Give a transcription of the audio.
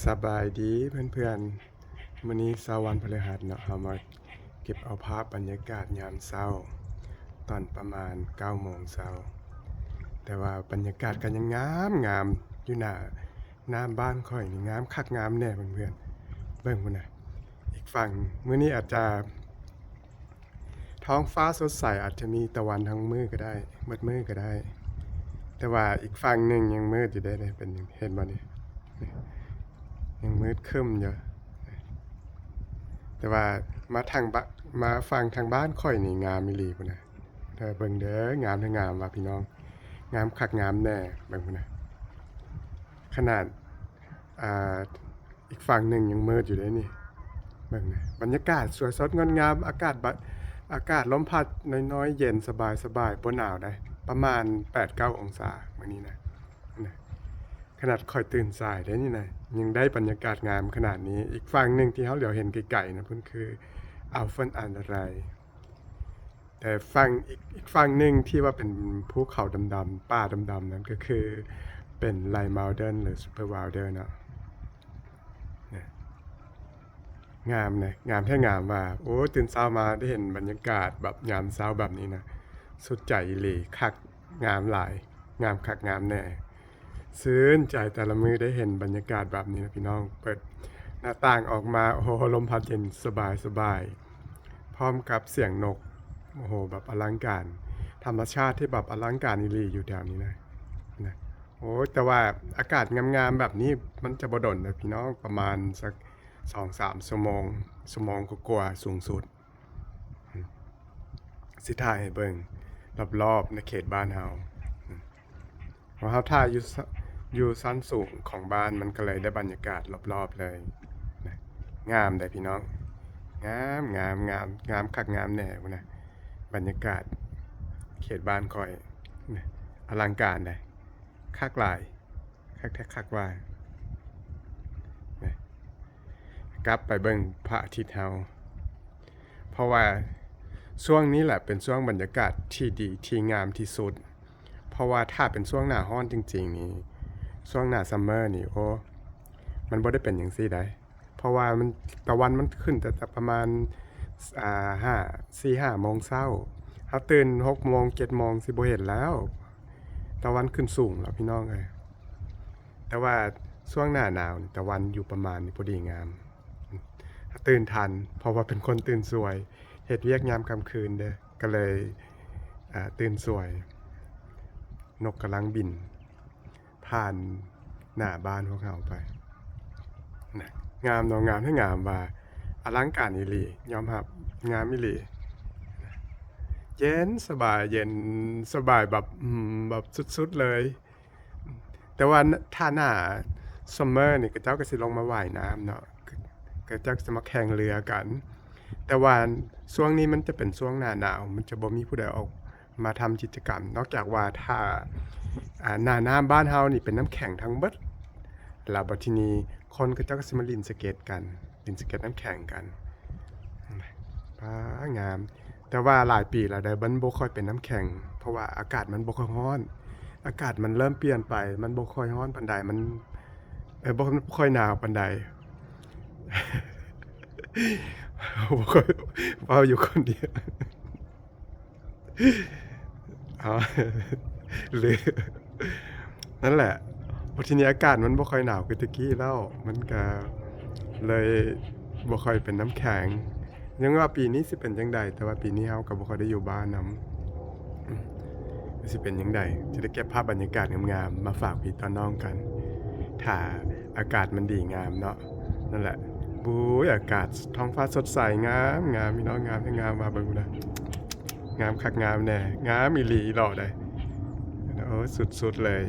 ສະບາຍດີເພື່ອນໆ ມື້ນີ້ເຊົ້າວັນພະລິຫັດເນາະ ເຮົາມາເກັບເອົາພາບບັນຍາກາດຍາມເຊົ້າ ຕອນປະມານເກົ້າໂມງເຊົ້າ. ແຕ່ວ່າບັນຍາກາດກໍຍັງງາມໆ ຢູ່ໜ້ານ້ຳບ້ານຂ້ອຍນີ້ ງາມຄັກງາມແນ່ເພື່ອນໆ. ເບິ່ງພຸ້ນນະ ອີກຝັ່ງ ມື້ນີ້ອາດຈະ ທ້ອງຟ້າສົດໃສ ອາດຈະມີຕາວັນທັງມື້ກໍໄດ້ ໝົດມື້ກໍໄດ້ ແຕ່ວ່າອີກຝັ່ງໜຶ່ງຍັງມືດຢູ່ເດ້ ເປັນ ເຫັນບໍ່ນີ້ ຍັງມືດຄຶ້ມຢູ່. ແຕ່ວ່າມາທາງບະ ມາຝັ່ງທາງບ້ານຂ້ອຍນີ້ງາມອີ່ຫຼີພຸ້ນນະ ເດີ ເບິ່ງເດີ ງາມແທ້ງາມວ່າພີ່ນ້ອງ ງາມຄັກງາມແນ່ ເບິ່ງພຸ້ນນະ ຂະໜາດ ອ່າ ອີກຝັ່ງໜຶ່ງຍັງມືດຢູ່ເດ້ນີ້ ເບິ່ງນະ ບັນຍາກາດສວຍສົດງົດງາມ ອາກາດບະ ອາກາດລົມພັດນ້ອຍໆ ເຢັນສະບາຍໆ ບໍ່ໜາວໃດ ປະມານແປດເກົ້າອົງສາມື້ນີ້ນະ ນະ ຂະໜາດຂ້ອຍຕື່ນສາຍເດ້ນີ້ນະ ຍັງໄດ້ບັນຍາກາດງາມຂະໜາດນີ້. ອີກຝັ່ງໜຶ່ງທີ່ເຮົາຫຼຽວເຫັນໄກໆນະ ພຸ້ນຄື Alphen an der Rhein ແຕ່ຝັ່ງ ອີກ ອີກຝັ່ງໜຶ່ງທີ່ວ່າເປັນພູເຂົາດຳໆ ປ່າດຳໆ ນັ້ນກໍຄືເປັນ Rheinwalden ຫຼື Supperwalden ເນາະ ນະ ງາມນະ ງາມແທ້ງາມວ່າ. ໂອ້ ຕື່ນເຊົ້າມາໄດ້ເຫັນບັນຍາກາດແບບຍາມເຊົ້າແບບນີ້ນະ ສຸດໃຈອີ່ຫຼີ ຄັກ ງາມຫຼາຍ ງາມຄັກງາມແນ່ ຊື່ນໃຈແຕ່ລະມື້ໄດ້ເຫັນບັນຍາກາດແບບນີ້ນະພີ່ນ້ອງ. ເປີດໜ້າຕ່າງອອກມາ ໂອ້ໂຫ ລົມພັດເຢັນສະບາຍໆ ພ້ອມກັບສຽງນົກ ໂອ້ໂຫ ແບບອະລັງການ ທຳມະຊາດທີ່ແບບອະລັງການອີ່ຫຼີຢູ່ແຖວນີ້ນະ ນະ. ໂອ້ ແຕ່ວ່າອາກາດງາມໆແບບນີ້ມັນຈະບໍ່ດົນເດີພີ່ນ້ອງ ປະມານສັກສອງສາມຊົ່ວໂມງ ຊົ່ວໂມງກວ່າໆສູງສຸດ. ຊິຖ່າຍໃຫ້ເບິ່ງລອບໆໃນເຂດບ້ານເຮົາ ເພາະເຮົາຖ່າຍຢູ່ ຢູ່ຊັ້ນສູງຂອງບ້ານ ມັນກໍເລີຍໄດ້ບັນຍາກາດລອບໆເລີຍນະ. ງາມເດ້ພີ່ນ້ອງ ງາມ ງາມ ງາມ ງາມຄັກງາມແນ່ພຸ້ນນະ ບັນຍາກາດເຂດບ້ານຂ້ອຍນະ ອະລັງການເດ້ ຄັກຫຼາຍ ຄັກແທ້ຄັກວ່າ ນະ ກັບໄປເບິ່ງພະອາທິດເຮົາ ເພາະວ່າຊ່ວງນີ້ແຫຼະເປັນຊ່ວງບັນຍາກາດທີ່ດີ ທີ່ງາມທີ່ສຸດ. ເພາະວ່າຖ້າເປັນຊ່ວງໜ້າຮ້ອນຈິງໆນີ້ ຊ່ວງໜ້າ summer ນີ້ ໂອ້ ມັນບໍ່ໄດ້ເປັນຈັ່ງຊີ້ໃດ ເພາະວ່າມັນ ຕາວັນມັນຂຶ້ນແຕ່ ແຕ່ປະມານ ອ່າ ຫ້າ ສີ່ຫ້າໂມງເຊົ້າ ເຮົາຕື່ນຫົກໂມງເຈັດໂມງຊິບໍ່ເຫັນແລ້ວ ຕາວັນຂຶ້ນສູງແລ້ວພີ່ນ້ອງເອີຍ. ແຕ່ວ່າຊ່ວງໜ້າໜາວນີ້ ຕາວັນຢູ່ປະມານນີ້ພໍດີງາມ ເຮົາຕື່ນທັນ ເພາະວ່າເປັນຄົນຕື່ນສວຍ ເຮັດວຽກຍາມຄ່ຳຄືນເດ້ ກໍເລີຍ ອ່າ ຕື່ນສວຍ ນົກກຳລັງບິນ ຜ່ານໜ້າບ້ານພວກເຮົາໄປນະ. ງາມເນາະ ງາມແທ້ງາມວ່າ ອະລັງການອີ່ຫຼີ ຍອມຮັບ ງາມອີ່ຫຼີ. ເຢັນສະບາຍ ເຢັນສະບາຍແບບ ອືມ ແບບສຸດໆເລີຍ. ແຕ່ວ່າຖ້າໜ້າ summer ນີ້ ເຂົາເຈົ້າກໍຊິລົງມາວ່າຍນ້ຳເນາະ ເຂົາເຈົ້າກໍຈະມາແຂ່ງເຮືອກັນ. ແຕ່ວ່າຊ່ວງນີ້ມັນຈະເປັນຊ່ວງໜ້າໜາວ ມັນຈະບໍ່ມີຜູ້ໃດອອກ ມາທຳກິດຈະກຳ ນອກຈາກວ່າຖ້າ ອ່າ ໜ້ານ້ຳບ້ານເຮົານີ້ເປັນນ້ຳແຂງທັງເບິດ ແລ້ວບັດທີນີ້ຄົນເຂົາເຈົ້າກໍຊິມາຫຼິ້ນສະເກັດກັນ ຫຼິ້ນສະເກັດນ້ຳແຂງກັນ. ປ້າ ງາມ ແຕ່ວ່າຫຼາຍປີແລ້ວໃດ໋ ມັນບໍ່ຄ່ອຍເປັນນ້ຳແຂງ ເພາະວ່າອາກາດມັນບໍ່ຄ່ອຍຮ້ອນ ອາກາດມັນເລີ່ມປ່ຽນໄປ ມັນບໍ່ຄ່ອຍຮ້ອນປານໃດ ມັນ ເອີ ບໍ່ ບໍ່ຄ່ອຍໜາວປານໃດ ບໍ່ຄ່ອຍ ເວົ້າຢູ່ຄົນດຽວ. ເອົາ ຫຼື ນັ້ນແຫຼະ ບັດທີນີ້ອາກາດມັນບໍ່ຄ່ອຍໜາວຄືແຕ່ກີ້ແລ້ວ ມັນກະເລີຍບໍ່ຄ່ອຍເປັນນ້ຳແຂງ. ຍັງວ່າປີນີ້ຊິເປັນຈັ່ງໃດ ແຕ່ວ່າປີນີ້ເຮົາກໍບໍ່ຄ່ອຍໄດ້ຢູ່ບ້ານນຳ ຊິເປັນຈັ່ງໃດ ຈະໄດ້ເກັບພາບບັນຍາກາດງາມໆມາຝາກພີ່ຕອນນ້ອງກັນ ຖ້າອາກາດມັນດີງາມເນາະ. ນັ້ນແຫຼະ ໂອ້ຍ ອາກາດ ທ້ອງຟ້າສົດໃສ ງາມ ງາມ ພີ່ນ້ອງ ງາມແທ້ງາມວ່າ ເບິ່ງພຸ້ນນະ ງາມຄັກງາມແນ່ ງາມອີ່ຫຼີອີ່ຫຼໍ່ໃດ໋ ໂອ້ຍ ສຸດໆເລີຍ.